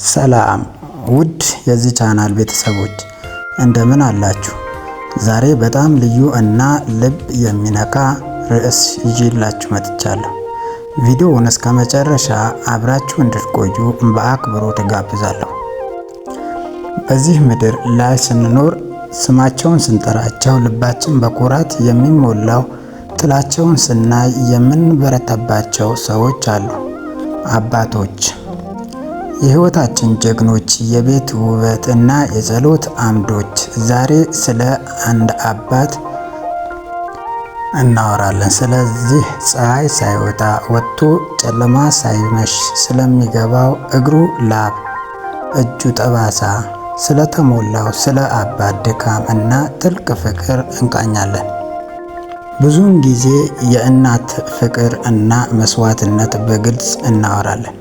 ሰላም ውድ የዚህ ቻናል ቤተሰቦች፣ እንደምን አላችሁ? ዛሬ በጣም ልዩ እና ልብ የሚነካ ርዕስ ይዤላችሁ መጥቻለሁ። ቪዲዮውን እስከ መጨረሻ አብራችሁ እንድትቆዩ በአክብሮት እጋብዛለሁ። በዚህ ምድር ላይ ስንኖር ስማቸውን ስንጠራቸው ልባችን በኩራት የሚሞላው፣ ጥላቸውን ስናይ የምንበረታባቸው ሰዎች አሉ። አባቶች፣ የሕይወታችን ጀግኖች፣ የቤት ውበት እና የጸሎት አምዶች። ዛሬ ስለ አንድ አባት እናወራለን። ስለዚህ ፀሐይ ሳይወጣ ወጥቶ ጨለማ ሳይመሽ ስለሚገባው፣ እግሩ ላብ እጁ ጠባሳ ስለተሞላው ስለ አባት ድካም እና ጥልቅ ፍቅር እንቃኛለን። ብዙውን ጊዜ የእናት ፍቅር እና መስዋዕትነት በግልጽ እናወራለን።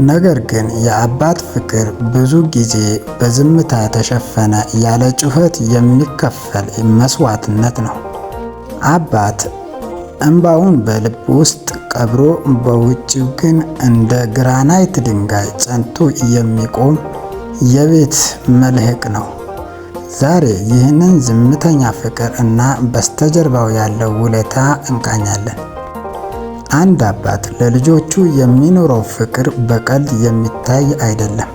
ነገር ግን የአባት ፍቅር ብዙ ጊዜ በዝምታ የተሸፈነ፣ ያለ ጩኸት የሚከፈል መስዋዕትነት ነው። አባት እንባውን በልብ ውስጥ ቀብሮ በውጭው ግን እንደ ግራናይት ድንጋይ ጸንቶ የሚቆም የቤት መልህቅ ነው። ዛሬ ይህንን ዝምተኛ ፍቅር እና በስተጀርባው ያለው ውለታ እንቃኛለን። አንድ አባት ለልጆቹ የሚኖረው ፍቅር በቀልድ የሚታይ አይደለም።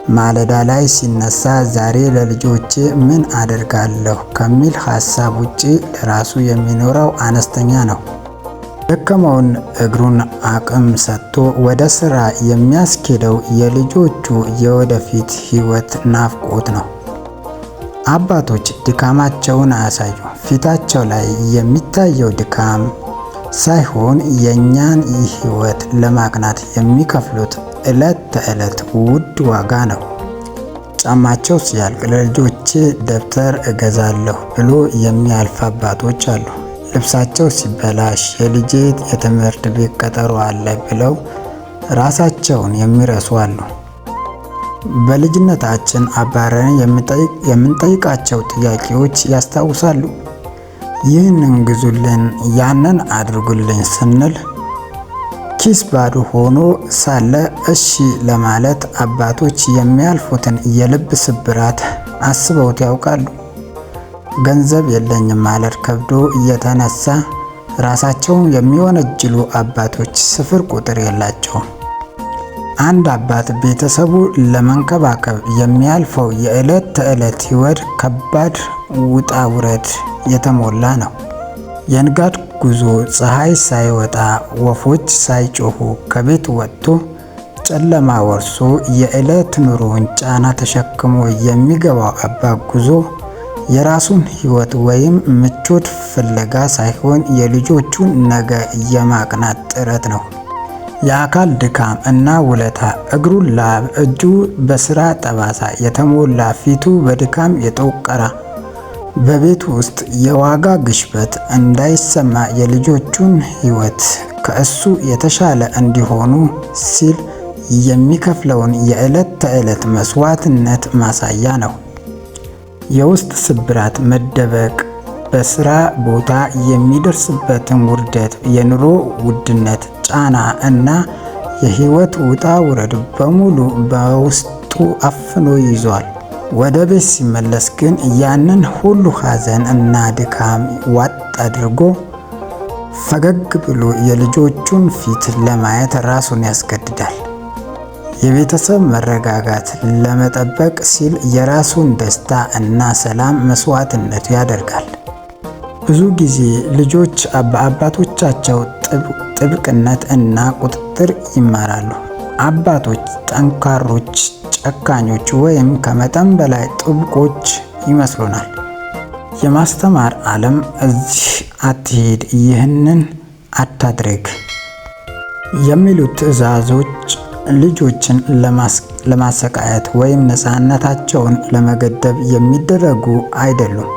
ማለዳ ላይ ሲነሳ ዛሬ ለልጆቼ ምን አደርጋለሁ ከሚል ሀሳብ ውጪ ለራሱ የሚኖረው አነስተኛ ነው። ደከመውን እግሩን አቅም ሰጥቶ ወደ ስራ የሚያስኬደው የልጆቹ የወደፊት ሕይወት ናፍቆት ነው። አባቶች ድካማቸውን አያሳዩ። ፊታቸው ላይ የሚታየው ድካም ሳይሆን የእኛን ሕይወት ለማቅናት የሚከፍሉት ዕለት ተዕለት ውድ ዋጋ ነው። ጫማቸው ሲያልቅ ለልጆቼ ደብተር እገዛለሁ ብሎ የሚያልፍ አባቶች አሉ። ልብሳቸው ሲበላሽ የልጄ የትምህርት ቤት ቀጠሮ አለ ብለው ራሳቸውን የሚረሱ አሉ። በልጅነታችን አባረን የምንጠይቃቸው ጥያቄዎች ያስታውሳሉ? ይህንን ግዙልን፣ ያንን አድርጉልኝ ስንል ኪስ ባዶ ሆኖ ሳለ እሺ ለማለት አባቶች የሚያልፉትን የልብ ስብራት አስበውት ያውቃሉ? ገንዘብ የለኝም ማለት ከብዶ እየተነሳ ራሳቸውን የሚወነጅሉ አባቶች ስፍር ቁጥር የላቸውም። አንድ አባት ቤተሰቡ ለመንከባከብ የሚያልፈው የዕለት ተዕለት ሕይወት ከባድ ውጣ ውረድ የተሞላ ነው። የንጋት ጉዞ፣ ፀሐይ ሳይወጣ ወፎች ሳይጮሁ ከቤት ወጥቶ ጨለማ ወርሶ የዕለት ኑሮውን ጫና ተሸክሞ የሚገባው አባት ጉዞ የራሱን ሕይወት ወይም ምቾት ፍለጋ ሳይሆን የልጆቹን ነገ የማቅናት ጥረት ነው። የአካል ድካም እና ውለታ፣ እግሩ ላብ፣ እጁ በስራ ጠባሳ የተሞላ፣ ፊቱ በድካም የጠቆረ፣ በቤት ውስጥ የዋጋ ግሽበት እንዳይሰማ የልጆቹን ሕይወት ከእሱ የተሻለ እንዲሆኑ ሲል የሚከፍለውን የዕለት ተዕለት መስዋዕትነት ማሳያ ነው። የውስጥ ስብራት መደበቅ፣ በስራ ቦታ የሚደርስበትን ውርደት፣ የኑሮ ውድነት ጫና እና የሕይወት ውጣ ውረድ በሙሉ በውስጡ አፍኖ ይዟል። ወደ ቤት ሲመለስ ግን ያንን ሁሉ ሐዘን እና ድካም ዋጥ አድርጎ ፈገግ ብሎ የልጆቹን ፊት ለማየት ራሱን ያስገድዳል። የቤተሰብ መረጋጋት ለመጠበቅ ሲል የራሱን ደስታ እና ሰላም መስዋዕትነት ያደርጋል። ብዙ ጊዜ ልጆች በአባቶቻቸው ጥብቅነት እና ቁጥጥር ይማራሉ። አባቶች ጠንካሮች፣ ጨካኞች ወይም ከመጠን በላይ ጥብቆች ይመስሉናል። የማስተማር ዓለም እዚህ አትሂድ፣ ይህንን አታድርግ የሚሉት ትዕዛዞች ልጆችን ለማሰቃየት ወይም ነፃነታቸውን ለመገደብ የሚደረጉ አይደሉም።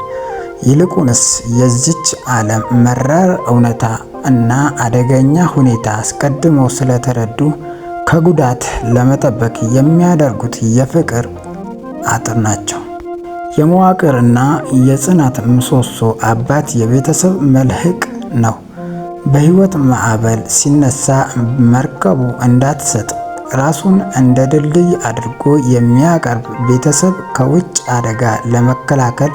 ይልቁንስ የዚች ዓለም መራር እውነታ እና አደገኛ ሁኔታ አስቀድመው ስለተረዱ ከጉዳት ለመጠበቅ የሚያደርጉት የፍቅር አጥር ናቸው። የመዋቅርና የጽናት ምሰሶ አባት የቤተሰብ መልህቅ ነው። በሕይወት ማዕበል ሲነሳ መርከቡ እንዳትሰጥ ራሱን እንደ ድልድይ አድርጎ የሚያቀርብ ቤተሰብ ከውጭ አደጋ ለመከላከል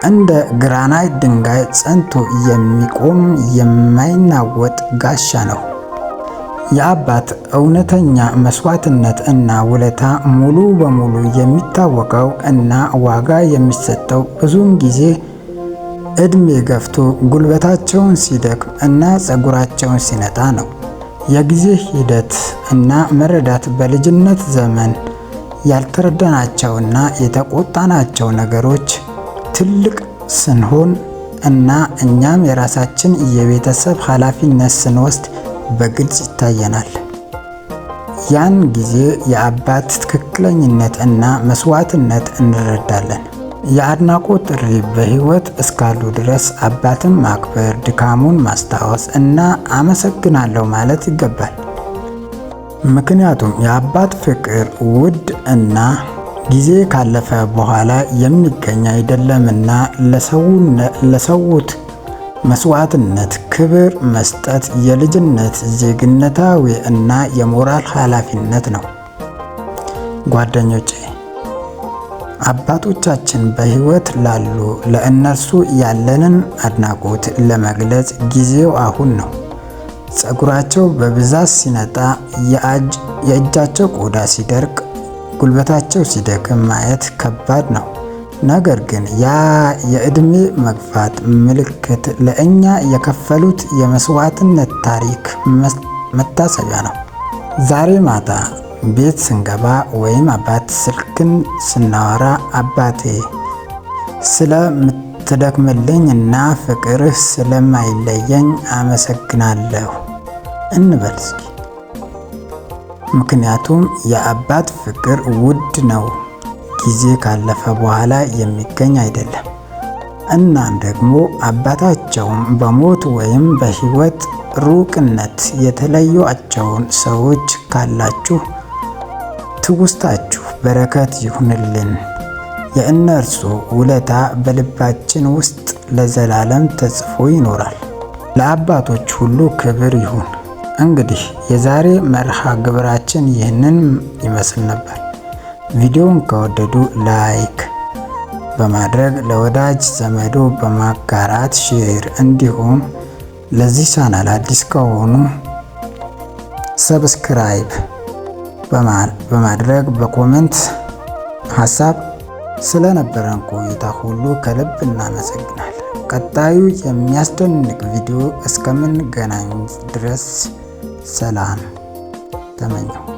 እንደ ግራናይት ድንጋይ ጸንቶ የሚቆም የማይናወጥ ጋሻ ነው። የአባት እውነተኛ መስዋዕትነት እና ውለታ ሙሉ በሙሉ የሚታወቀው እና ዋጋ የሚሰጠው ብዙውን ጊዜ ዕድሜ ገፍቶ፣ ጉልበታቸውን ሲደክም እና ፀጉራቸውን ሲነጣ ነው። የጊዜ ሂደት እና መረዳት በልጅነት ዘመን ያልተረዳናቸውና የተቆጣናቸው ነገሮች ትልቅ ስንሆን እና እኛም የራሳችን የቤተሰብ ኃላፊነት ስንወስድ በግልጽ ይታየናል። ያን ጊዜ የአባት ትክክለኝነት እና መስዋዕትነት እንረዳለን። የአድናቆት ጥሪ በሕይወት እስካሉ ድረስ አባትን ማክበር፣ ድካሙን ማስታወስ እና አመሰግናለሁ ማለት ይገባል። ምክንያቱም የአባት ፍቅር ውድ እና ጊዜ ካለፈ በኋላ የሚገኝ አይደለምና ለሰዉት መስዋዕትነት ክብር መስጠት የልጅነት ዜግነታዊ እና የሞራል ኃላፊነት ነው። ጓደኞቼ፣ አባቶቻችን በሕይወት ላሉ ለእነርሱ ያለንን አድናቆት ለመግለጽ ጊዜው አሁን ነው። ፀጉራቸው በብዛት ሲነጣ፣ የእጃቸው ቆዳ ሲደርቅ፣ ጉልበታቸው ሲደክም ማየት ከባድ ነው። ነገር ግን ያ የዕድሜ መግፋት ምልክት ለእኛ የከፈሉት የመስዋዕትነት ታሪክ መታሰቢያ ነው። ዛሬ ማታ ቤት ስንገባ ወይም አባት ስልክን ስናወራ "አባቴ፣ ስለምትደክምልኝ እና ፍቅርህ ስለማይለየኝ አመሰግናለሁ" እንበል እስኪ። ምክንያቱም የአባት ፍቅር ውድ ነው፣ ጊዜ ካለፈ በኋላ የሚገኝ አይደለም። እናም ደግሞ አባታቸውን በሞት ወይም በሕይወት ሩቅነት የተለዩአቸውን ሰዎች ካላችሁ ትውስታችሁ በረከት ይሁንልን። የእነርሱ ውለታ በልባችን ውስጥ ለዘላለም ተጽፎ ይኖራል። ለአባቶች ሁሉ ክብር ይሁን። እንግዲህ የዛሬ መርሃ ግብራችን ይህንን ይመስል ነበር። ቪዲዮውን ከወደዱ like በማድረግ፣ ለወዳጅ ዘመዶ በማጋራት share፣ እንዲሁም ለዚህ ቻናል አዲስ ከሆኑ subscribe በማድረግ በ comment ሀሳብ ስለነበረን ቆይታ ሁሉ ከልብ እናመሰግናለን። ቀጣዩ የሚያስደንቅ ቪዲዮ እስከምንገናኝ ድረስ ሰላም ተመኘሁ።